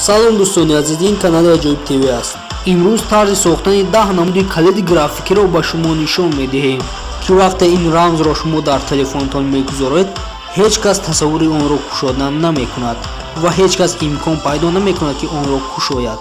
Салом, дӯстони азиз, ин канали Аҷоиб ТВ аст. Имрӯз тарзи сохтани 10 намуди калиди графикиро ба шумо нишон медиҳем, ки вақте ин рамзро шумо дар телефонтон мегузоред, ҳеҷ кас тасаввури онро кушодан намекунад ва ҳеҷ кас имкон пайдо намекунад, ки онро кушояд.